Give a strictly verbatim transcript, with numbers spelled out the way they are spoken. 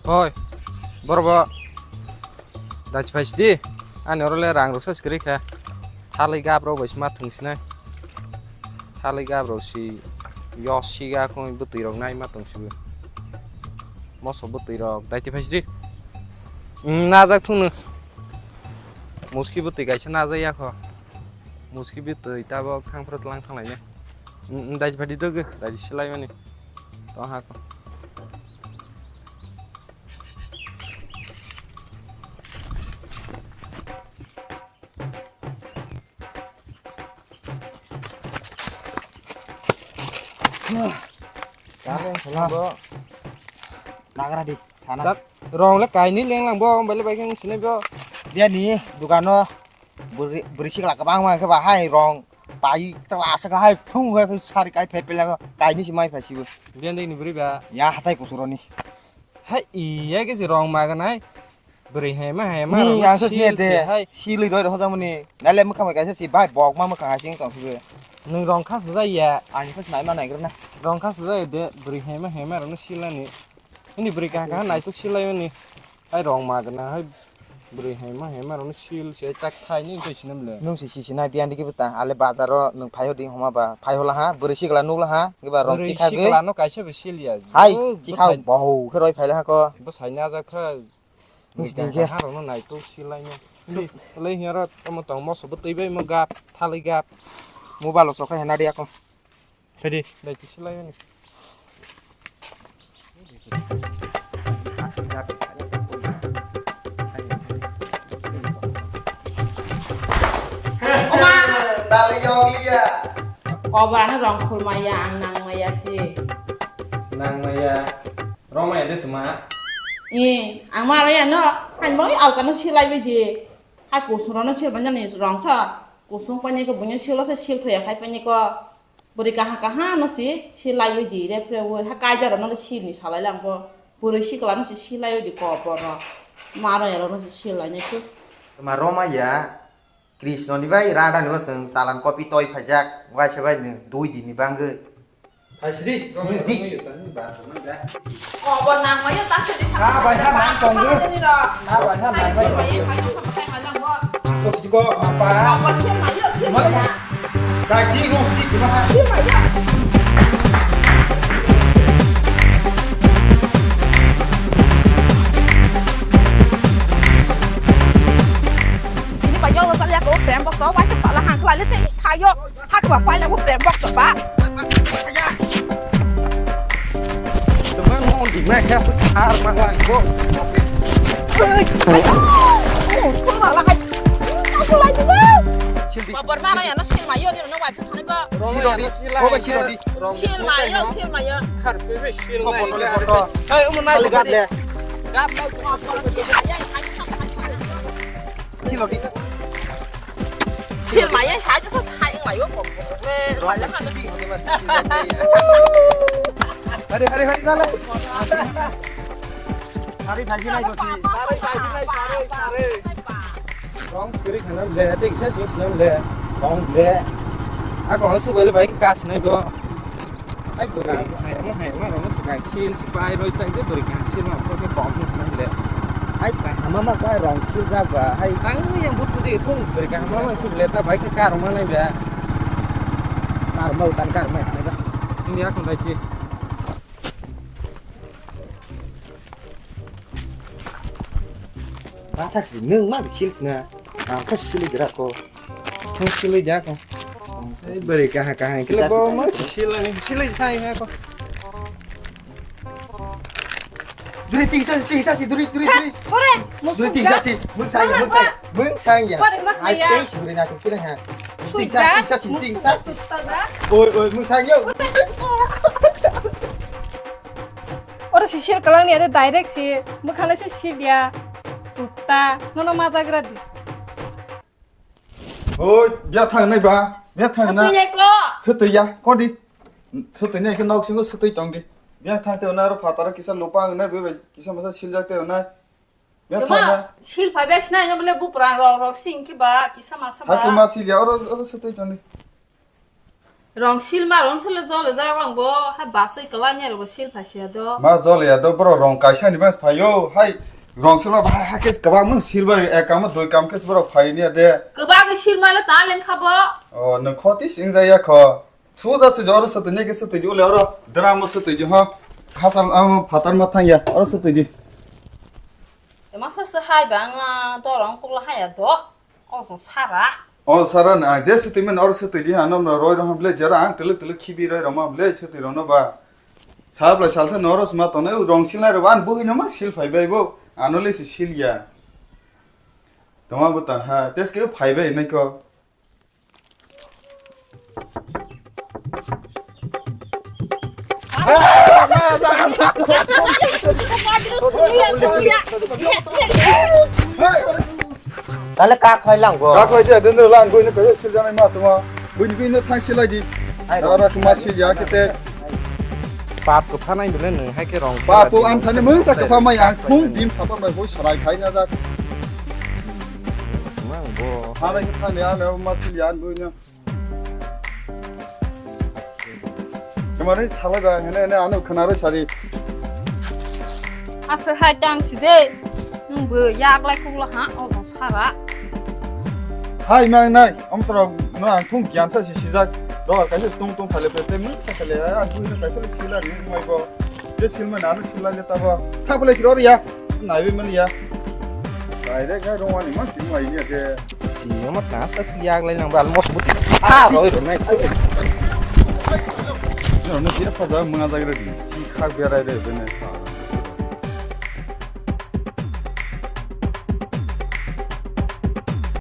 Hoi, borok bo dachi phaisidi, ani oro le rang rok sa sikiri kha, thalai gap rok bai sima thung sinai, thalai gap rok si yo siga kong bwtwi rok nai ma tong sibo, moso bwtwi rok dachi phaisidi, najak thung no, muski bwtwi kaisa najak ya kho, muski bwtwi tabok thang phuru tlang thang lai nai, dachi phaidi dogwi dachi silai mani. Tong ha ko. Nagra di sana. Rong le kaini leng lang bo, mobile bai khe sinai bo. Dia ni dukano. Bwrwi, bwrwi sikla kwbangma khe ba hai rong pai chwla se hai thung hai sari kai phai pela kaini si mai phai sibo. Biyandini bwrwi ba. Ya hatai kusuroni. Hai iya khe si rong maganai. Bwrwi hai ma hai ma. Ni rong ang sas sil ne si de. Hai. Silwi roi rok jang mani. Nale mwkhang bai kaisa si bai bok ma mwkhang hai sing tong sibo. Nung rong kha sujai ya. Ani khe sinai ma nai grana. Rong kha sujai de bwrwi hai ma hai ma rong silani. Ini bwrwi kaha kaha naituk silai mani. Hai rong magna hai bwrwi hai ma hai ma rong sil se chak thai ni twi sinam le. Nung si si sinai biyan digi bwta ale bazar o nung phai hodi homa ba phai hola ha bwrwi sikla nukla ha giba rong bwrwi chikha gwi. Sikla no kaisa bo sil ya. Hai chikha bwsai bohu khe roi phai la ha ko. Bwsai na jak kha. Nung si ding khe. Ha rong no naituk silai no. Ni le hiya ro tamo tong moso bo twi bai mo gap thalai gap. Mobile o sok hai na ri ako. Phaidi, dai kisi lai ani. Oma! Tali yong liya. Kobrano rong khulmaya, ang nangmaya si. Nangmaya, rongmaya de tuma. Eh, ang maro ya no, ang bo alkano silai bidi. Hai kusung rano sil banya ni rong sa, kusung pani ko bunya silo sa sil thoya khai pani ko. Bwrwi kaha kaha no si silaiwi di repre wi ha kaijak rok no sil ni salai lang bo bwrwi sikla no si silaiwi di kobor no maro ya rok no si silai nai su. Tuma roma ya Krishna ni bai Radha ni bo chwng chalan copy toi phaijak waisa bai ni dui din ni bangwi. Phaisidi. Ni di. Kobo nang maya ta se di. Ha bai ha nang tong di. Ha bai ha nang bai. Ko sidi ko apa? Kobo se maya se. Malas. Dai di ko sidi ko ha. Se maya. Ini pa yo sal ya ko tem bok to wa se pala hang kla le te is thayo. Hak ba paina bu tem bok to ba. Teman mau di mana sih har malah kok. Oh, salah lagi. Aku lagi ba. Sildi. Babor mana ya no sil mayo ni no wa pi ba. Sirodi. Oh, ba sirodi. Sil mayo, sil mayo. Har pe sil mayo. Hey, umun nai. Gap nai. Sil mayo. Sil maya sai sa sai mayo ko. Hari hari hari dale. Hari hari nai ko si. Hari hari nai sare sare. Rong skiri khana le, te kisa sing sing le. Rong le. Ako su bele bai kas nai bo. Ai bwrwi hai mo hai mo rong swkang sil swpai roi tai de bwrwi kha sil ma khe kok ni hwnai le. Ai kaham ma koi rong sil jak ba hai. Ang yang butu Tung beri kaham ma sih leta bai ke kar ma nai ba. Kar mau tan kar mai. Ini aku lagi. Bathak si nung ma sils na. Ang ka sili gra ko. Ang sili ja ko. Ei beri kaha kaha kila bo ma sili ni sili thai ha ko. Duri tingsa tingsa si duri duri duri. Ore, duri tingsa si. Mung sang ya mung sang. Mung sang ya. Ai tei si duri na kira ha. Tingsa tingsa si tingsa. Oi oi mung sang ya. Oro si sil kalang ni ade direct si mwkhang se sil ya. Kutta nono majagra di. Oi bia thang nai ba bia thang na. Sotoi nai ko. Sotoi ya ko di. Sotoi nai ke nok singo sotoi tong di. Bia thang te na ro phatara kisa lupa ang nai be kisa masa sil jak te na. Bia thang na. Sil phai be sinai no bole buprang rok rok sing ke ba kisa masa ba. Hakuma sil ya oro oro sotoi tong di. Rong sil ma rong sile jole jak rong bo hai basai kwlai ni rok sil phasia do. Ma jole ya do bro rong kaisa ni bas phaio hai rong sil ma hai hai kes kwbang mun sil bai ek kam doi kam kes bro phai ni de. Kwbang sil ma le ta leng kha bo. O no khoti sing ja ya kho. Su ja su jor su tini ke su tini ule oro drama su tini ho. Hasal am phatar ma thang ya oro su tini. Masa se hai bang dorong kukla hai ya do. Ojong sara. O sara na je swtwi men oro swtwi di ano no roi rong ble jera ang tele tele khibi roi rong ma ble swtwi rong no ba. Sal ble sal se no oro sma tonne rong silnai ro an buhi no ma sil phai bai bo ano le si sil ya. Toma bo ta ha tes ke phai bai nai ko. Tale ka khoi lang go. Ka khoi je den lang go ne ko sil janai ma tuma. Buini buini thang silai di. Ai, ora tuma sil ya kete. Pap ko phanai bile nung hai ke rong. Pap ko an thani mung sa ka pha mai ang thung dim sa pa mai bo sarai khai na jak. Mang bo. Phanai ke thani an ma sil ya an buini. Kemari salai ba hene hene ano khnaro sari. Asa hai dang si de. Nung bo yak lai kuk la ha o jong sara. Hai mang nai om tro no ang thung giam sa si sijak. Dogar kaisa tung tung khale pe te mung sa khale ang thung kaisa le sila ni mai bo. Je silma nanu sila le ta bo. Thak bole siro ya. Naiwi mani ya. Direct hai rong ani man sing mai ya ke. Sing ma ta sa sing yak lai nang bal mos buti. Ha roi roi nai. No no kira phaja muna jagre di. Si khak berai re bene.